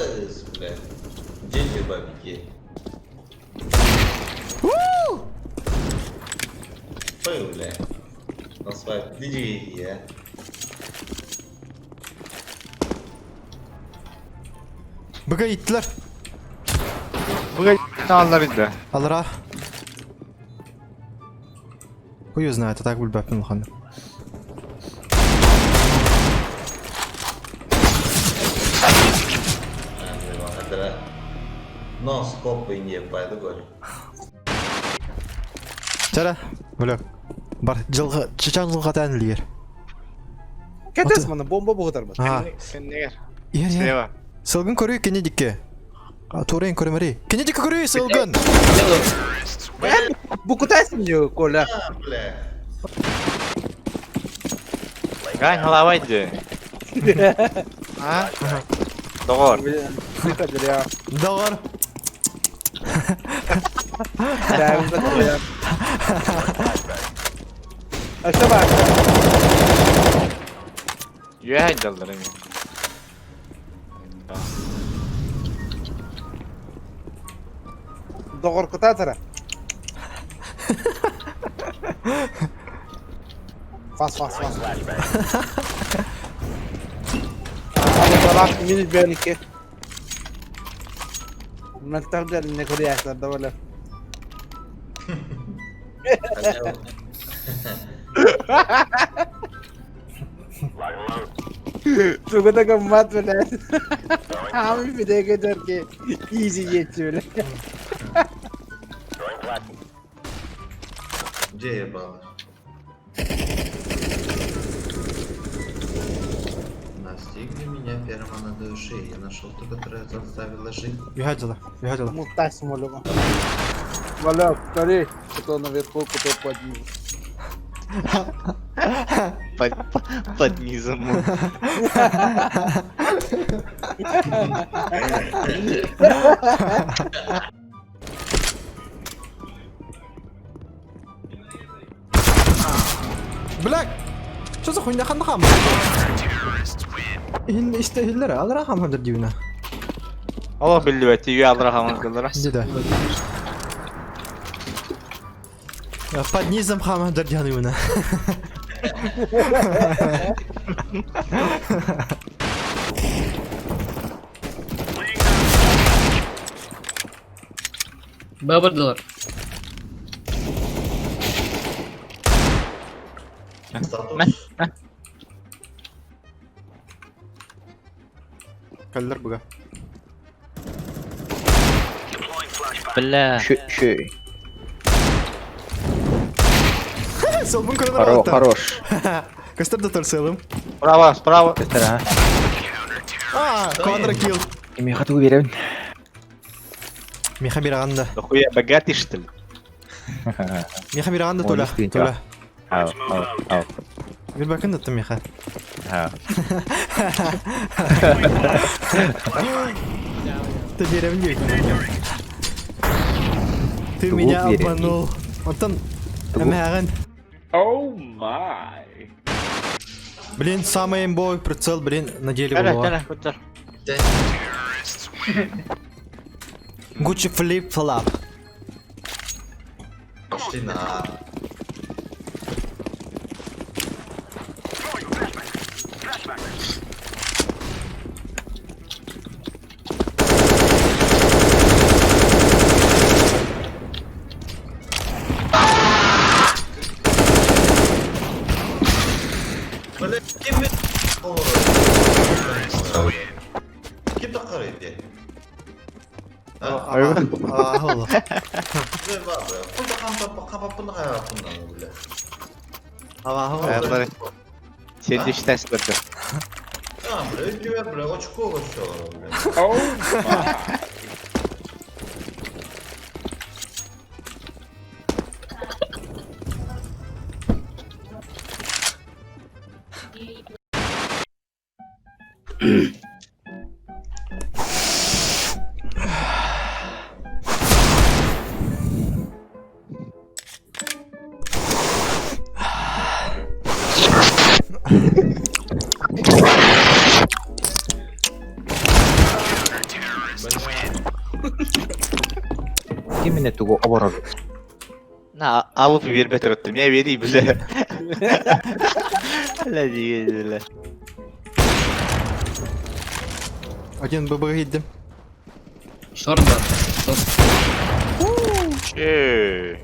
Ыс, бля. Деньги бабики. Ой, бля. На свайп. Иди, я. Быга иттилэр. Быга аллар идэ. Алара. Хуй знает, а так билбэппин улаханнык. Но скопы не пойду говорю. Чара, бля. Бар, жылғы, чычан жылға тән илигер. Кэтес маны бомба бугутарбыт. Аа, Сеннегер. иһэр иһэр. Слева. Сылгын көрүү кини дикке. Туурайын көрөмөрий. Кини дикке көрүү сылгын. Букутайсың же, Коля. А, бля. Гань халавай де. А? Доҕор. Доҕор. Ашта бар. Үөһэ дьаллар эми. Доҕор кутаатара. Фас, фас, фас. Алла минус бәлки. Мөлтәр не көрәсәр да бала. Тугу да гаммат блядь. Ами бидеге дерке. Easy жетчи блядь. Где ебало? Настигли меня первого на душе. Я нашел ту, которая заставила жить. Үөһэ дьала, үөһэ дьала. Мутайсың олуга. Валя, повтори, кто наверху, кто под ним. Под, под низом. Блядь! Что за хуйня ханна хам? Иһин истэ иһиллэр, алара хам хандар дивина. Олох биллибэт, үйэ аллара хаман кыллара. Где да? Под низом хам хандар дивина. Бабардылар. Статус. Каллар буга. Бля. Шү. Солбун көрөн Хоро, алатта. хорош. Көстөр да торсылым. Справа, справа. Көстөр, а. А, квадро килл. Миха тугу беребин. Миха бираганда. Дохуя богатый что ли? Миха бираганда толя. Ой, Толя. Ау, ау, ау. Бир бакын да Миха. Ау. Ты берем не. Ты Тугу меня берем. обманул. Антон, Тугу. эмэҕин. Oh my. Блин, самый имбовый прицел, блин, на деле Кэлэ, было. кэлэ, көтөр. Гуччи флип флап. Пошли на А. Бля, ким Ким такар иди? А? А, Бля, Аяллары. Сен иштәс бирде. А, бля, бля, бля, очко вообще, бля. Oh my. Бля. Ким мине тугу оборор. На, алып бербей өттүм. Я бери, бля. Бля, деген, бля. Один ББ гиддим. Шорт бар. Шорт. Че.